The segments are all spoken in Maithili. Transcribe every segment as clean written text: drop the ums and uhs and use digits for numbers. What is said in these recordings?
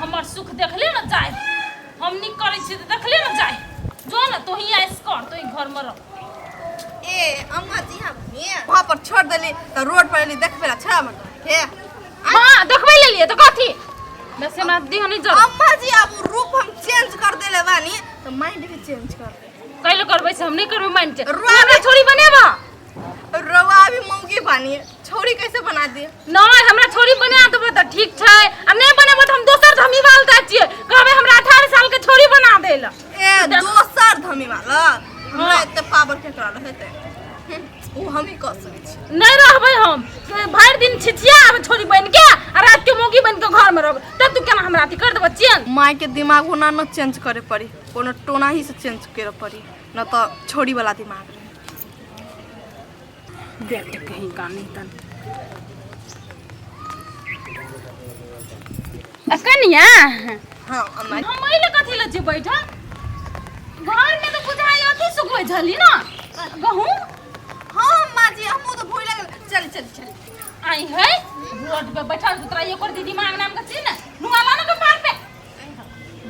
हमर सुख देखले न जाय। हम नीक करै छी तऽ देखले न जाय। जो न तोही ऐश कर, तोही घर में रह। ए अम्मा जी हम वहाँ पर छोड़ देली तऽ रोड पर एली देखबे ला छड़ा मत के। हाँ देखबै लेलिए तऽ कथी वैसे हमरा देह नहीं जर। अम्मा जी अब उ रूप हम चेंज कर देले बानी तऽ माइंड भी चेंज कर दे। कैले करबै से हम नहीं करबै माइंड चेंज। रुआ हमरा छोरी बनेबा। रउआ अभी मौगी बानी, छोरी कैसे बना दी? नहीं हमरा छोरी बना देबो तऽ ठीक छै, आ नहीं बनेबो तऽ हम दोसर धमीवाल दै छियै, कहबै हमरा 18 साल के छोरी बना देल। ए दोसर धमीवाल हमरा एते पावर केकरा रहतै? उ हम ही कऽ सकै छी। नहीं रहबै हम, भरि दिन छिछिया आबै छोरी बन के आ रात के मौगी बन के घर में रहबै, तब तू केना हमरा अथी कर देबो चेंज? माय के दिमाग ओना न चेंज करे पड़ी, कोनो टोना ही से चेंज करे पड़ी, न तऽ छोरी वाला दिमाग रहे। देख कहीं का नहीं तन कनिया। हाँ अम्मा। हम एहिले कथी लए छी बैठल? घर में तो बुझाइ अथी सुखबै छली ना गहूम। हाँ अम्मा जी हमहूँ तो भूल गेल। चल चल चल। आई है रोड पे बैठल छी, तोरा एकर दीदी मांग नाम के छी ने नुआ लाना के पार पे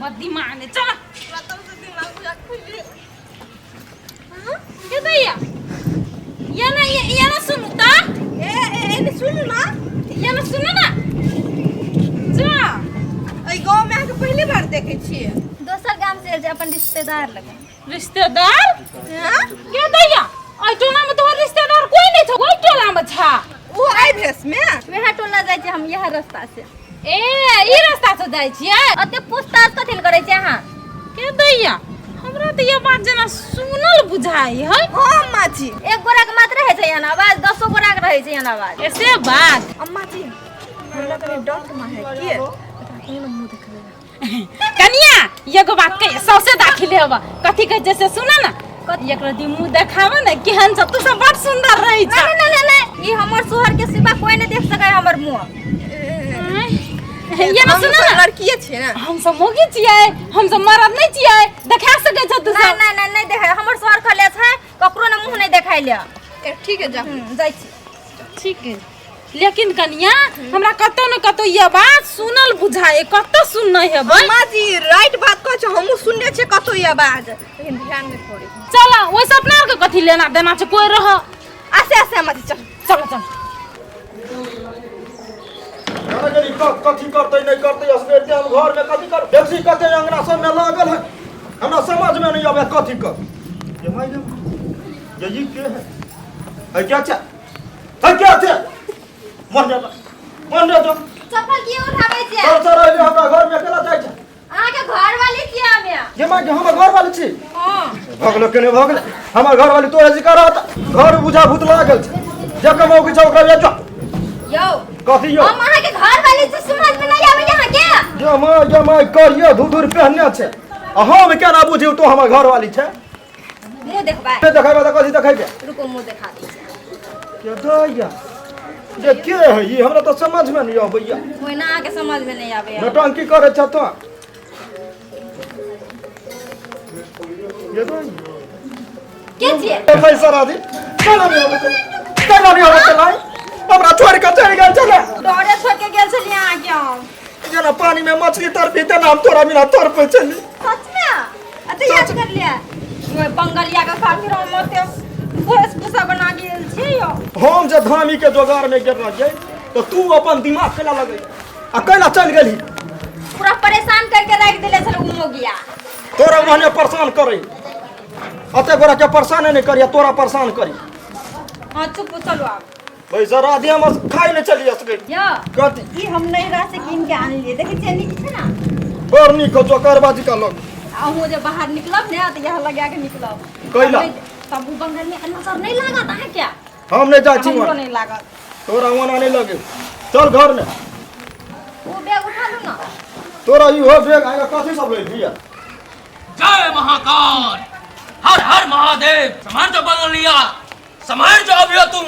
बद्दी मांग चल। पूरा तब से दिमाग बुझा खुल गेल। के दैया ये ना ये ना सुनू ता। ए ए ए सुनू ना। ये ना सुनू ना जा। एहि गाँव में अहाँके पहली बार देखै छियै। दोसर गाम से आयल छै अपन रिश्तेदार लगे। रिश्तेदार? हाँ? के दैया एहि टोला में तोहर रिश्तेदार कोई नहीं छौ, कोई टोला में छा? ओ एहि भेष में? वएह टोला जाइ छै हम इएह रास्ता से। ए ई रास्ता से जाइ छियै? ओते पूछताछ कथी लए करै छियै अहाँ? के दैया हमरा तऽ ये बात जेना सुनल बुझाइ है। हाँ अम्मा जी। एक गोरा के मात्र रहै छै एहन आवाज, दसो गोरा के रहै छै एहन आवाज। ऐसे बात। अम्मा जी हमरा कनि डर मा है के एकरा कहियो ने मुँह देखबै। कनिया एगो बात कहिए सौसे दाखिल हेब कथी कहै छै से सुन ना, एकरो दी मुँह देखाब ने केहन छ, तू सब बड़ सुंदर रहै छ। नहीं नहीं नहीं नहीं ई हमर सोहर के सिवा कोई नहीं देख सकै हमर मुँह। ये ना हम सुन सब ना, लड़किए छियै ना। हम सब मौगी छियै, हम सब मरद नहीं छियै, देखा सकै छ तू नहीं सब? नहीं नहीं नहीं देखाय, हमर सोहर खले छै ककरो ने मुँह नहीं देखाय ले। ए, ठीक है जा। जाइ छी। ठीक है लेकिन कनिया हमरा कतौ न कतौ ये बात सुनल बुझाए, कतौ सुनने हेबै। अम्मा जी राइट बात कहै छै, हमहूँ सुनने छियै कतौ ई आवाज, लेकिन ध्यान नहि पड़ै। चल ओइसे अपना आरके कथी लेना देना छै, कोई रह। आसे आसे अम्मा जी चल चल चल। कथी करतै नहीं करतै असगरे हम घर में कथी कर देखी कते अंगना सब में लागल है, हमरा समझ में नहीं आवे कथी कर। ये माई ये ये के है? है क्या छै? है क्या छै? मर जा मर जा। चप्पल किए उठाबै छियै? चल चल अइले हमरा घर में अकेला जाइ छै। अहाँ के घर वाली छियै हमे। ये माई के हमर घर वाली छी। हां। भगलो केने भगले हमर घर वाली तोरा जिका रहत घर बुझा भूत लागल छै, जे कमाउ के छै ओकरा बेचो। यौ कथी यौ? हम अहाँ के घर वाली छी, समझ में नहीं आबै अहाँ के? ये माई ये माई करिए धुधुर पहनने छै आ हम केना बुझियौ तो हमर घर वाली छै? मुँह देखबै। नहीं देखैबे तऽ कथी देखैबे? रुको मुँह देखा दै छी। के दैया जे के है ई हमरा तऽ समझ में नहीं आबैया। ओहिना अहाँ के समझ में नहीं आबैया। नौटंकी करै छ तो। ये दैया। के छियै? ए पैसा राजी केना नहीं आबै छै? केना नहीं आबै छै लाई? हमरा छोड़ के चलि गेल छलै। डरे छोड़ के गेल छलियै अहाँ के हम। जेना पानी में मछली तड़पी तेना हम तोरा बिना तड़पै छली। सच में? अच्छा याद कर लिया। ओए बंगलिया के खातिर हम ओते वेशभूषा बना गेल छी यौ। हम जे धामी के जोगार में गेल रहियै तऽ तू अपन दिमाग केना लगै आ केना चलि गेलही? पूरा परेशान करके राखि देले छल उ मोगिया। तोरा ओहने परेशान करै, अते गोरा के परेशान नहि करिया, तोरा परेशान करी। हां चुप चलू आब। पैसा राधे हम खाइ नहि चलिए सकै। यौ कथी? ई हम नैहरा से कीन के आनलियै, देखै छियै नीक छै ना? बड़ नीक हो जोकरबाजी का लोग। अहूँ जे बाहर निकलब ने तऽ इएह लगा के निकलब। कैला? तब उ बंगल में नजर नहीं लागत अहाँ के? हम नहीं जाइ छी हमरो वहाँ। नहीं लागत। तोरा वहाँ नहीं लगे, चल घर में। ओ बैग उठा लू ना। तोरा इहो बैग आएगा कथी सब ले लिया? जय महाकाल, हर हर महादेव। सामान जो बदल लिया, सामान जो अभी हो तुम,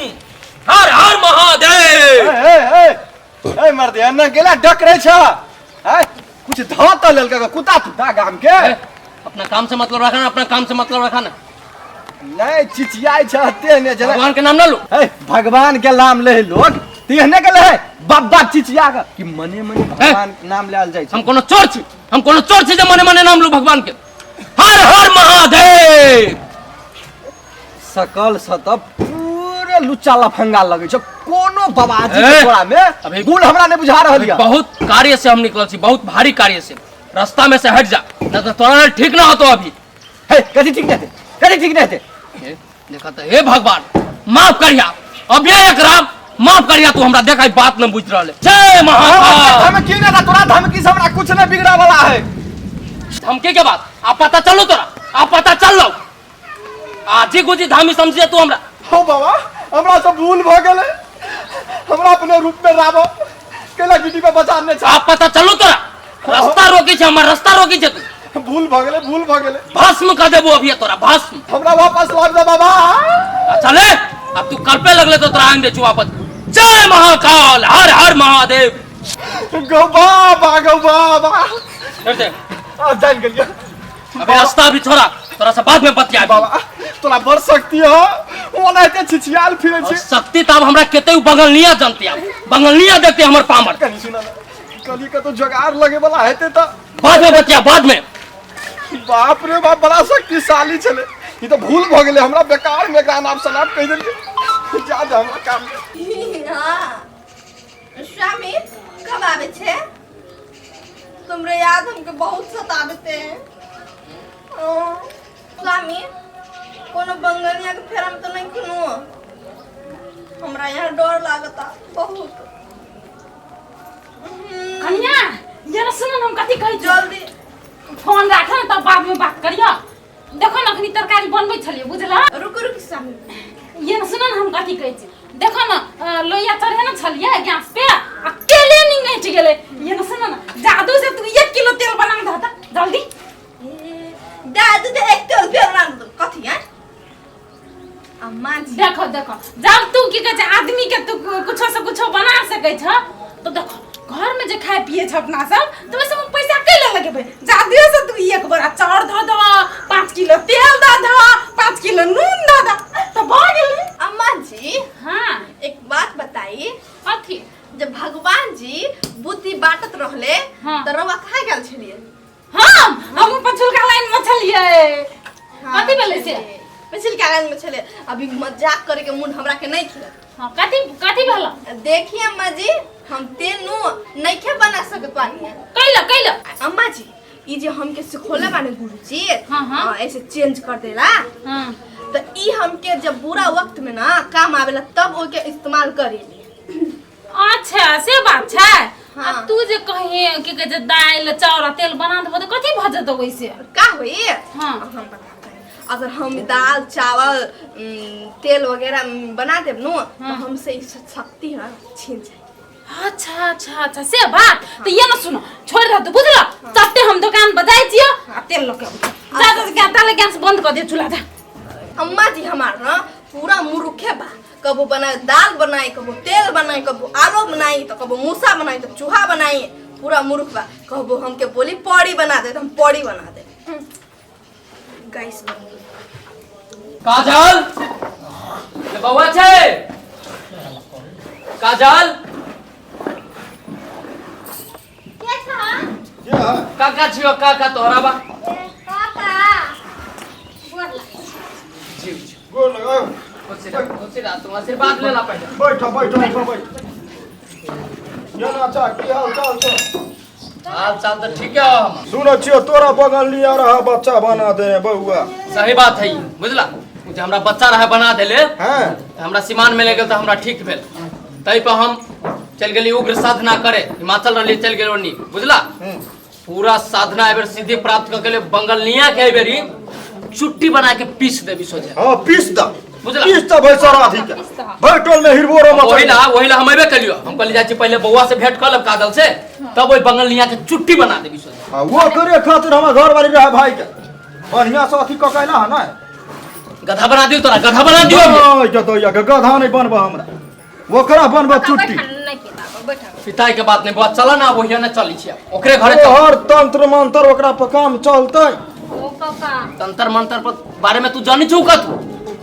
हर हर महादेव। ए ए ए ए मर्द एना गेला डकरै छ हैं, कुछ ध त लेलकै कुत्ता तुत्ता गाम के। ए, अपना काम से मतलब रखना, अपना काम से मतलब रखना। नहीं चिचियाई छ ते ने जना। भगवान के नाम ना लो। ए भगवान के नाम ले लोग। त एहने गेले है बाबा चिचिया के कि मने मने भगवान के नाम लायल जाइ हम छै। कोनो चोर छी, हम कोनो चोर छी जे मने मने नाम लू भगवान के? हर हर महादेव। सकल से त पूरे लुच्चा लफंगा लगै छै, कोनो बाबाजी के ए, तोरा में अभी- गुण हमरा नहीं बुझा रहल या। बहुत कार्य से हम निकलल छी, बहुत भारी कार्य से। रास्ता में से हट जा, नहीं तो तोरा लेल ठीक ना होतो अभी। हे, कथी ठीक नहीं हेतै? कथी ठीक नहीं हेतै? हे, देखा तो, हे भगवान माफ करिया, अभी एकरा माफ करिया तू हमरा। देखा, ई बात न बुझ रहल है। जय महाकाल। धमकी नहीं था तोरा, धमकी से हमरा कुछ नहीं बिगड़ा वाला है। धमकी के बाद आप पता चलो तोरा, आप पता चल लो आजी गुजी धामी समझिए तू हमरा। हो बाबा, हमरा से भूल भ गेलै, हमरा अपने रूप में राब केला गिटी पे बचाने छा। आप पता चलो तोरा, रास्ता रोकी छे हमर, रास्ता रोकी छे तू। भूल भ गेलै, भूल भ गेलै। भस्म कर देबो अभी तोरा, भस्म। हमरा वापस लाब दे बाबा। अच्छा ले, अब तू कल पे लगले तो तोरा आन दे छु वापस। जय महाकाल, हर हर महादेव। गौ बाबा, गौ बाबा। फिर से। आ जान गेलियै। अबे रास्ता भी छोड़ा, तोरा से बाद में बतिया। बाबा, तोरा बड़ शक्ति हो, ओनाहिते छिछियाल फिरै छी। शक्ति तब हमरा केते बंगलनिया जानती, आब बंगलनिया देखते हमर पामर। कनी सुन ना, कहली कतौ जोगाड़ लगे वाला हेतै त। बाद में बतिया, बाद में। बाप रे बाप, बड़ा शक्तिशाली छलै ई। तऽ भूल भऽ गेलै हमरा, बेकार में एकरा नाम शनाप कहि देलियै। जा दे हमरा काम में। हाँ स्वामी, कब आवे छे? तुमरे याद हमके बहुत सतावते हैं। हाँ, स्वामी, कोनो बंगलिया के फेरा में तो नहीं खुनो? हमरा यहाँ डर लागता बहुत। कनिया, जरा सुन न, हम कथी कहै छी। जल्दी फोन राख न, तब बाद में बात करियो। देखो न, अखनी तरकारी बनबै छलियै, बुझला? रुको रुको स्वामी। ये न सुन न, हम कथी कहै छी। देखो न, लोहिया चढ़े न छलियै गैस पे आ तेले निंगैठ गेलै। ये न सुन न, जादू से तू 1 किलो तेल बना दह त जल्दी। ए, दादू तो एक तेल पे बना दो कथी है अम्मा जी? देखो देखो, जब तू की कहै छै आदमी के तू कुछो से कुछो बना सकै छ तो देखो, घर में जे खाए पिए छ अपना सब, तो ओइ सब में पैसा कैला लगेबै? जादुए से तू एक बोरा चाउर धऽ दह, 5 किलो तेल दऽ दह, 5 किलो नून दऽ दह, तऽ भऽ गेलै। अम्मा जी। हाँ। एक बात बताई? कथी? जब भगवान जी बुद्धि बांटत रहले तो रउआ कहाँ गेल छलिए? हम पछुलका लाइन में छलियै। कथी भेलै से? पिछुलका लाइन में छले। अभी मजाक करे के मूड हमरा के नहीं खिलत। हाँ, कथी कथी भेल? देखिए अम्मा जी, हम तेल नु नइखे बना सकत बानी। कैला कैला? अम्मा जी, ई जे हमके सिखोले बाने गुरुजी, हाँ, हाँ। ऐसे चेंज कर देला, तो ई हमके जब बुरा वक्त में ना काम आवेला तब ओके इस्तेमाल करेली। अच्छा, से बात छै? हाँ। आ तू जे कही की कहै छै दालि चाउर आ तेल बना देबो तऽ कथी भऽ जेतौ ओइसे? का होई? हाँ। हम बताते हैं। अगर हम दाल चावल तेल वगैरह बना देब नु, तो हमसे ई शक्ति है छीन जाए। अच्छा अच्छा अच्छा, से बात। तऽ ये न सुनो, छोड़ दे तू, बुझलो? चट्टे हम दुकान पर जाइ छियो आ तेल लऽ के अबै छियो। जा जा, गैस ताले गैस बंद कऽ दे चूल्हा, जा। अम्मा जी हमार ना पूरा मुरुखे बा। कबो बनाए दाल बनाई, कबो तेल बनाई, कबो आलू बनाई, तो कबो मूसा बनाई, तो चूहा बनाई। पूरा मुरुख बा। कबो हमके बोली पौड़ी बना दे, तो हम पौड़ी बना दे। गैस बन गई। काजल, ए बौआ छै? काजल। के छा? के है? काका छियो काका, तोहरा बा। काका, गोर लागै। जी जी। गोर लगाओ। खुशी रह, खुशी रह। तू आशीर्वाद ले ला पहले। बैठो बैठो बैठो बैठो। केना छा, की हाल चाल छौ? हाल चाल तो ठीक है हमर। सुनै छियो तोरा बगल लिया रहा बच्चा बना दे बउआ। सही बात है ई, बुझला? उ जे हमरा बच्चा रहे बना देले, हैं। तऽ हमरा सीमान में ले गेल तऽ हमरा ठीक भेल। तै पर हम चलि गेली उग्र साधना करे, हिमाचल रहली, चलि गेल ओनी, बुझला? पूरा साधना एबेर सिद्धि प्राप्त कऽ के बंगलनिया के एबेर ई चुट्टी बना के पीस देबी सोझे। हाँ, पीस द। बुझला? पीस द भाई सारा अथी के भाई, टोल में हिरबोरो मचल। वही ला हम एबे कलियो। हम कहली जाइ छी, पहिले बौआ से भेंट कऽ लेब काजल से, तब ओहि बंगलनिया के चुट्टी बना देबी सोझे। हाँ, वो करे खातिर हमर घर वाली रहे भाई के बढ़िया से अथी कऽ के अयला है ना। गधा बना दियो तोरा, गधा बना दियो अभी। नहीं जतैया के गधा नहीं बनबा हमरा, ओकरा बनबा चुट्टी। बैठा नहीं के बैठा। पिताई के बात नहीं बौआ, चल ना, वही ना चली छियै ओकरे घरे चल। हर तंत्र मंत्र ओकरा पर काम चलतै। ओ काका। तंत्र मंत्र पर बारे में तू जानी छौ का तू?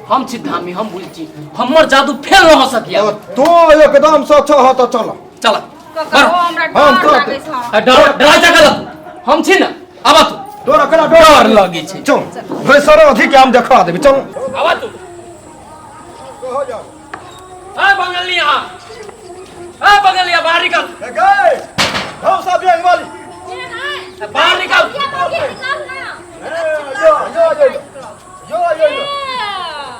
हम छी धामी, हम बुझै छी, हमर जादू फेल न हो सकिया। तो एकदम से अच्छा हो तो चल। चल। काका हो, हमरा हम डर तुरंत- लागै छै। डर डरा जा गलत, हम छी ना, आबा तू। तोरा केना डर लगै छै? चल भैसर अधिक हम देखा देबी, चल। आबा तू। ए बंगलिया, ए बंगलिया, बाहर निकल। गए हम सब बैंक वाली। ए, बाहर निकल। यो यो यो यो यो यो।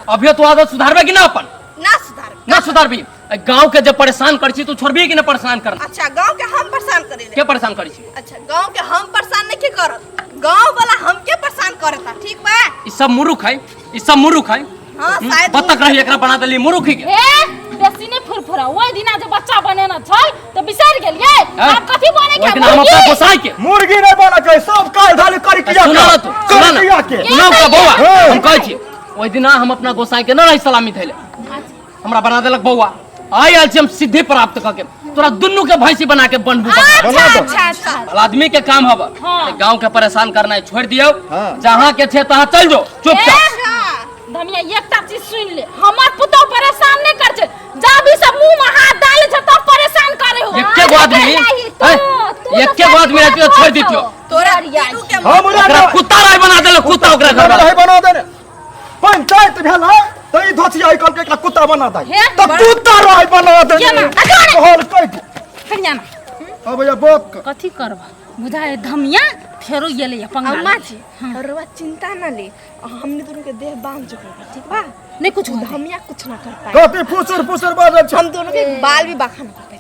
अभी तू आदत सुधारबे कि ना अपन? ना सुधार। ना सुधारबी? ए, गांव के जब परेशान कर छी तू छोड़बी कि ना परेशान करना? अच्छा, गांव के हम परेशान करेले? के परेशान करी छी? अच्छा, गांव के हम परेशान नहीं के करत, गांव वाला हमके परेशान करता, ठीक बा? ई सब मुरुख है, ई सब मुरुख है। हाँ, शायद। बत्तख रही, एकरा बना देली मुरुख के। ए, बेसी नहीं फुरफुरा। ओहि दिना जे बच्चा बनेने छल तऽ बिसरि गेलियै? हैं? आब कथी बने ओहि के? दिन हम अपना गोसाई के मुर्गी नहीं बना के सब काल धाली करी किया। सुना ना तू, सुना ना। किया के? सुना ओकरा बौआ। हाँ। हम कहै छी, ओहि दिना हम अपना गोसाई के न रही सलामी धैले, हमरा बना देलक बौआ। आइ आयल छी हम सिद्धि प्राप्त कऽ के, तोरा दुनू के भैंसी बना के बनबू। अच्छा। बना दो। अच्छा अच्छा। भला आदमी के काम हब। हाँ। गांव के परेशान करना छोड़ दियौ। हाँ। जहाँ के छे तहाँ चल जो चुपचाप। धमिया, एकटा चीज सुन ले, हमर पुतोह परेशान नहीं कर छै, जब ई सब मुंह में हाथ डाले छै तब परेशान करे हो। एके गो आदमी हैं? एके गो आदमी रहती तो छोड़ दितियो। तोरा तीनू के हम ओकरा कुत्ता राय बना देलक, कुत्ता ओकरा घर में। नहीं बना देने पंचायत भेल है तो ई धोतिया आई कल के कुत्ता बना दे। हे, तो कुत्ता राय बना दे। केना? अच्छा ने। कहल कह के। कनिया ना। अब ये बाप के कथी करब बुझाय, धमिया फेरो गेलै या पंगा। अम्मा जी, रउआ चिंता ना ले, हमने दोनों के देह बांध चुकल बा, ठीक बा? नहीं कुछ होतै। धमिया कुछ ना कर पाए। कथी फुसुर फुसुर बाजल छै? हम दोनों के बाल भी बाखा ना कर पाए।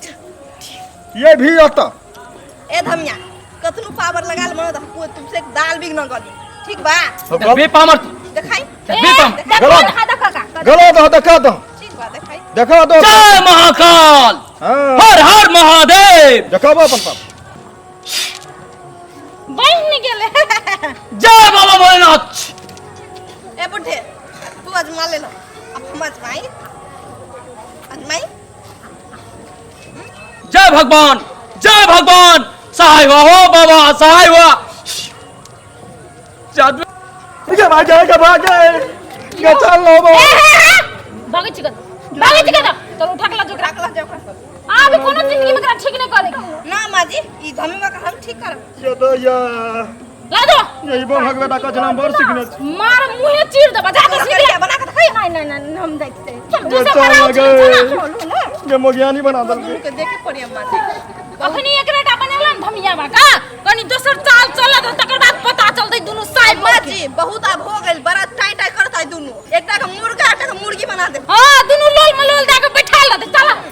ये भी अत ए धमिया, कतनो पावर लगा ले मनो, तो तुमसे एक दाल भी ना गली, ठीक बा? देखबे पामर तू। देखाई। देखबे पामर। गलत। देखा देखा काका। गलत हो, देखा दो। ठीक बा, देखाई। देखा दो। जय महाकाल। हाँ। हर हर महादेव। देखाबो अपन पाप। बहिन गेलै। जय बाबा भोलेनाथ। ए बुढ़े, तू अजमा ले लो, अब हम अजमाई अजमाई। जय भगवान, जय भगवान, सहाय हुआ हो बाबा, सहाय हुआ। जादू ये भाग जाएगा, भाग जाए ये, चल लो बाबा। भागै छी कत, भागै छी कत? चल, उठा के ला जो। रख ला जाओ। आब कोनो जिंदगी में एकरा ठीक नहीं करे। ना माँ जी, ई धमिया का हम ठीक करब। ये तो या ला दो। यही बो भगवेटा का नाम बड़ सीखने छी। मार मुंहे चीर देबा, जा के सीधे करिया बना के देखाई। नहीं नहीं नहीं, हम देखते। चल, ये तू सब चल बनाओ। लगे। चलू ना। ये मोगियानी बना दल। दोनों के देखे पड़ी अम्मा जी। अखनी एकरे टा बनेला न धमिया बा का, कनी दोसर चाल चलत तकर बाद पता चलतै दुनू साइड। अम्मा जी, बहुत अब हो गइल, बड़ा टाई टाई करत है दुनू, एकटा के मुर्गा, एकटा के मुर्गी बना दे। हां, दुनू लोल मलोल दे के बैठल।